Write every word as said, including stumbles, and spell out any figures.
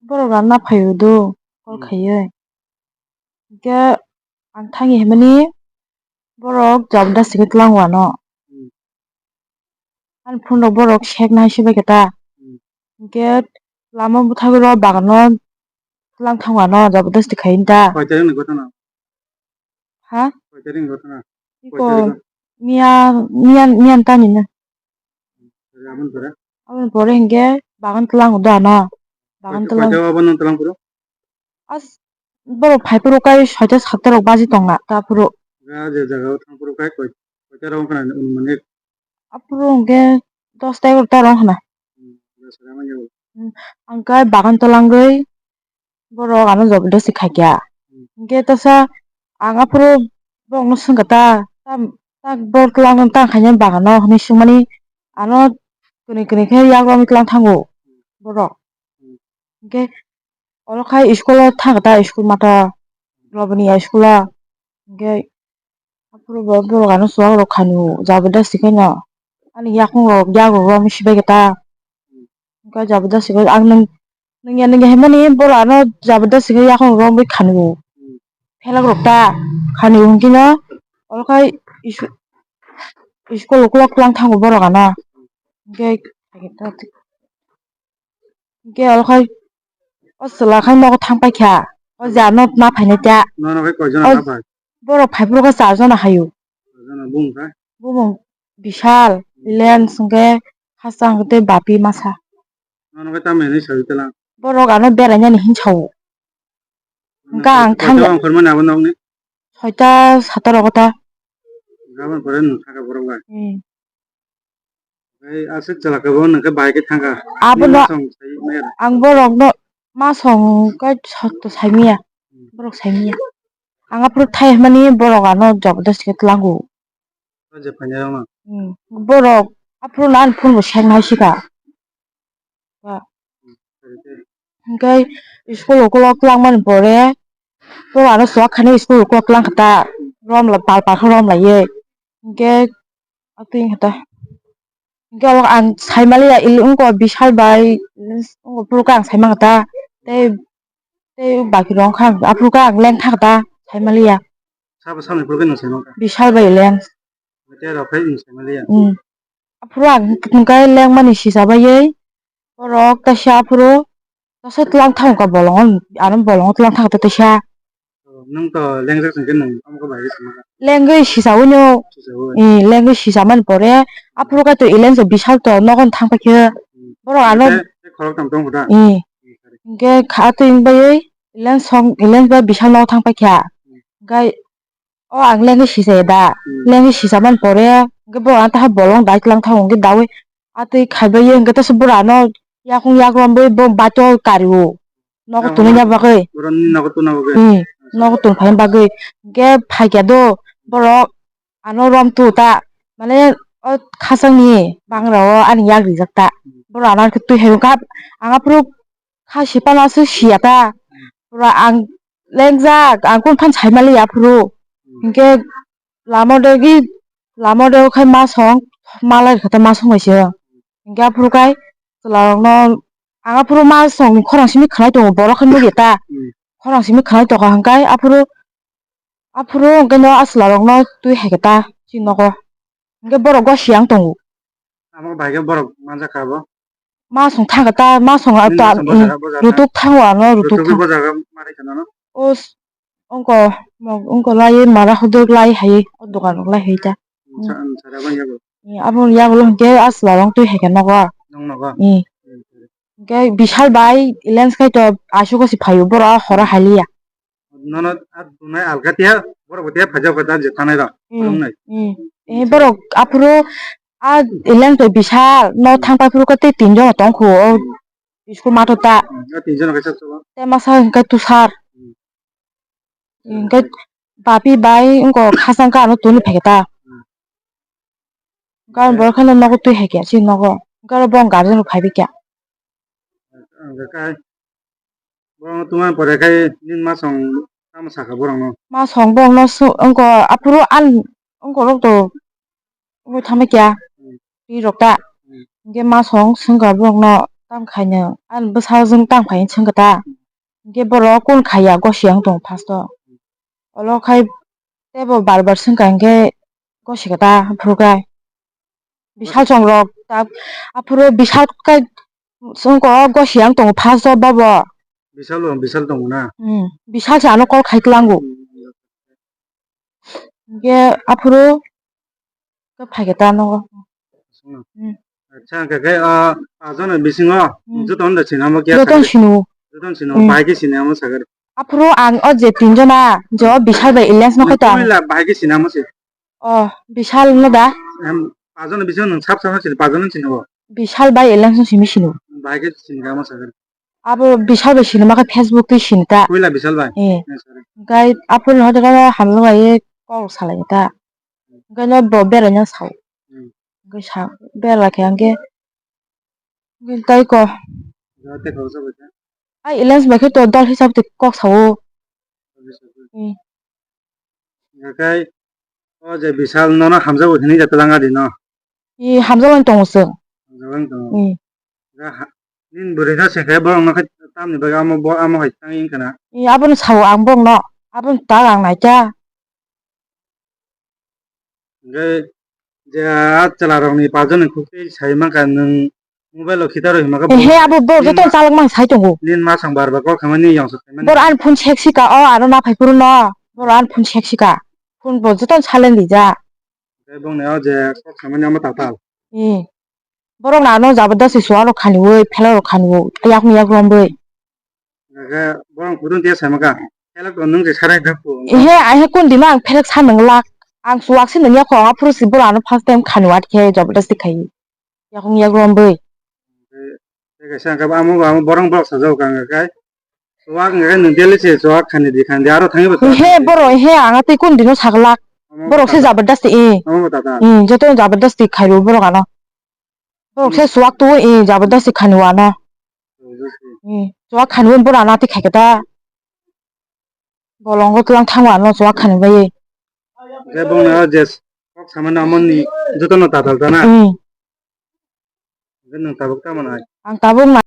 Borok ranna phaio do, call Hmm. khaiwi. Hinkhe ang thangwi himani borok jabardasti khe tlango ano. Hmm. Ani phone rok borok sek nai se bai khe ta. Hmm. Hinkhe lama bwthagwi rw bagano tlang thango ano jabardasti khai ta. Koi tarik ni ghotona? Ha? Koi tarik ni ghotona? Iko Koi tarik? Miya, miya, miya tani na. Aboni pore? Aboni pore hinkhe bagan tlango da na. Bagan Koi tlang. Koi tarik o bono tlang phuru? As, borok phai phuru kai soita satta rok baji tongna ta phuru. Ga je jaga o thang phuru kai koi, koi tarik o wngkha na anumanik? Aphuru hinkhe dos ta egarota rok wngkha na. Hmm, dos ta wngkha na. Hmm, ang kai bagan tlangwi borok ano jabardasti khaikha. Hmm. Hinkhe tesa ang aphuru borokno swngkha ta, ta, ta borok tlang tang khainai bagano hinwi swngmani ano kwrwi kwrwi khe yago wngwi tlang thango borok. Hmm. Hinkhe oro khai school o thangkha ta, school mato Robani school o. Hinkhe Aphuru bo borok ano chuwak rok khanio jabardasti khaino ani yakung rok yak rok romwi sibai khe ta. Hinkhe jabardasti khe ang nwng, nwngya nwngya hinmani borok ano jabardasti khe yakung rok romwi khanio. Phelak rok ta khanio hinkhe no oro khai isu-, school ukulok tlang thango borok ano. Hinkhe Hinkhe oro khai o chwla khai nogo thang paikha. O je ano ma phainai ta. Nono khai koi jona O na bai? Borok phai phuru khe char jona haio. Char jona bumung khai? Bumung Bishal, Lens, hinkhe Khasang, tei Bapi masa. Nono khai tamo hinwi sawi tela? Borok ano berainani hin sao. Hinkhe ang thangya. Koi jona ongkhormani abo nokni? Soita sata rogo ta. Gabon pore nwng thangkha borok bai? Hmm. Tei aswk chwla khe bo nwng khe bahai khe thangkha. Abono Nini masong sai maya da? Ang borokno masong kai sotto saimaya. Hmm. Borok saimaya. Ang aphuru thai hwnmani borok ano jabardasti khe tlango. O je phainairokno? Hmm. Borok aphuru no ani phone bo sek nai sika. Ba. Hmm. Hinkhe school ukulok twlangmani pore, to ano chuwak khainai school ukulok twlang kha ta, rom la pal pal khe rom laiwi. Hinkhe atwi wngkha ta. Hinkhe oro ang saimaliya, il-, wngkha Bishal bai, wngkha phuru khe ang saimang kha ta. Tei, tei baki rok wngkha, aphuru khe ang lengtha kha ta, saimaliya. Sabo samni phuru khe nwng saimang kha? Bishal bai leng. Tei rok khe nwng saimaliya? Hmm. Aphuru ang hwnkhe lengmani sisa baiwi borok teisa aphuru teisa twlang thangkha bolongo, ano bolongo twlang thangkha teisa. Nwng to lengjak song khe nwng tamo khe bai khe sama kha? Lengwi sisawi no. Sisawi. Eh, lengwi sisamani pore aphuru kaitor eleng se Bishal to nogo thang paikhe. Hmm. Borok ano Tei, tei khorok tong tong khe da? Eh. Hmm, sorry. Hinkhe kha twi wng baiwi eleng song, eleng bai Bishal nogo thang paikha. Hmm. Hinkhe O ang lengwi sisaya da. Hmm. Lengwi sisamani pore, hwnkhe bo ang taha bolong dai tlang thango, hwnkhe dawi atwi khaibai ye, hwnkhe tesa bwrano yakung yak romwi bo baito kario. Nogo Ah, tonwi ah. na bagwi. Boroni nogo tonna bagwi. Hmm, nogo tong phaina bagwi. Hwnkhe phaikya do, borok ano rom tu ta, mane o khasangni bangra o ani yak rijak ta. Hmm. Borok ano khe twi hai wngkha, ang aphuru kha sipana se siya ta. Pura ang lengjak, ang kung phan sai mali aphuru. Hinkhe lama degi, lama degi khai ma song, malai kata ma song bai se. Hinkhe aphuru khai chwla rok no, ang aphuru ma song ni khorang simi khlai tongo, borok khai nugya ta. Khorang simi khlai tongkha hinkhe aphuru, aphuru hinkhe no a chwla rok no twi hai kata chini nogo. Hinkhe borok gwa siyang tongo. Amo bai khe borok manjak kha bo? Masong thangkha ta, masong Nini ta, masong bwsajak, bwsajak. Rutuk thango ano, rutuk Rutuk thang. Bwsajak mari khana no? O s-, ongko, mo-, ongko lai mara hodok lai hai, o dokan rok lai hai ta. Sa-, sa da bang yago. Ni abo yago lo hinkhe a chwla rong twi hai khe nogo. Nong nogo? Ni. Hmm. Hinkhe Bishal bai lens khai to asuk si phaio, boro a hora hai liya. Nono a dunai alga tiya, borok bo tiya phajak kha ta je thanai rok, Hmm, phunuknai. Hmm. Eh, borok aphuru a eleng to Bishal, no Hmm. thang pai phuru khe tei tinjon tong khu, o Hmm. school mato ta. Hmm, a tinjon kaisa chwla. Tei masa hwnkhe Tusar. Hmm. Hwnkhe Bapi bai wngko khasang khe ano toni phai khe ta. Hmm. Gan Hwnkhe borok kheno nogo twi hai khe, chini nogo. Hwnkhe oro bo guardian rok phai bai khe. Hwnkhe kai Borokno tungma pore khai nini masong tamo sakha borokno? Masong borokno su-, wngko aphuru an wngko rok to wngwi thangma kya Hmm. twi rok ta. Hmm. Hinkhe masong swngkha borokno tam khaino, ani bwsajwk tam khaino swngkha ta. Hinkhe borok kun khaiya gosi ang tongo first o. Olo khai teibo bar bar swngkha hinkhe gosi kha ta aphuru khai. Bisal chongrok ta aphuru bisal khai swngkha gosi ang tongo first o bobo. Bisal bo, bisal tongo na? Hmm, bisal se ano call khai tlango. Hmm. Hinkhe aphuru khe phaikhe ta nogo. Hmm. Acha, hwnkhe khe, ah, pajon ni bisingo, hmm, joto no da sinamo khe joto no sakhe? Sinu. Joto no sinu, hmm, bahai khe sinamo sakhe? Aphuru ang o je tinjona, je o Bishal bai Elias no khe ta. Puila bahai khe sinamo se? O, Bishal no da? Em, pajon ni bisingo nwng sab sab no sini, pajon no sinu bo? Bishal bai Elias no simi sinu. Bahai khe sinamo sakhe? Abo Bishal bai sinima khe Facebook twi sinita. Puila Bishal bai? Eh. Eh, sorry. Gai aphuru no hoda hamlwng bai kok salai ta. Gai no bo berai no sao. Hmm. Gai sa berai khe angkhe. Gai tai ko. Jate ko sa bai ta. Ai Elias bai khe to dol hisab twi kok sao. Dol hisab twi. Hmm. Hingkhe o je Bishal nono hamjago hinwi je twlang adi no? I hamjago wng tongo chwng. Hamjago wng tongo. I. Ga ha-, nini bwrwi no se khe borok no khe tamni bagwi amo bo amo hai tang wng kana? I abono sao ang borok no. Abono tak ang naikha. Hingkhe je a chwla rok ni pajon ni khuktwi sai mankha nwng mobile o khita rw hima khe. Ehe, abo borok joto chalok mang sai tongo. Nini masong bar bar kok khamani yong sok khamani. Borok ani phone sek sika o aro naphai phuru no. Borok ani phone sek sika. Phone bo joto silent rijak. Tei bongni o je kok khamani omo tatal. Ee. Borok no ano jabardasti suarok khaniui, phelok rok khaniui, yakung yak romwi. Hingkhe borok kudung tiya sai mankha. Phelok to nwng je sarai dakhu. Ehe, aihe kun dima ang phelok sa nang lak. Ang suak se nang yakho, aphuru si borok ano first time khaniui atkhe jabardasti khai. Yakung yak romwi. Tei kaisa hingkhe amo, amo borok borok sajak kha hingkhe. Chuwak hingkhe nwng daily se chuwak khani di khani di aro thangwi bo chuwak. He borok he ang tei kun dino saglak. Borok se jabardasti e. Amo bo tata. Hmm, joto jabardasti khaio borok ano. Borok se chuwak tu e jabardasti khani wano. Jabardasti. Hmm, chuwak khani borok ano tei khaikhe ta. Bolongo tlang thango ano chuwak khani bai. Hingkhe bongni o je kok samani amoni jotono tatal ta na. Hmm. Hingkhe nwng tabuk tamo nai? Ang tabuk nai.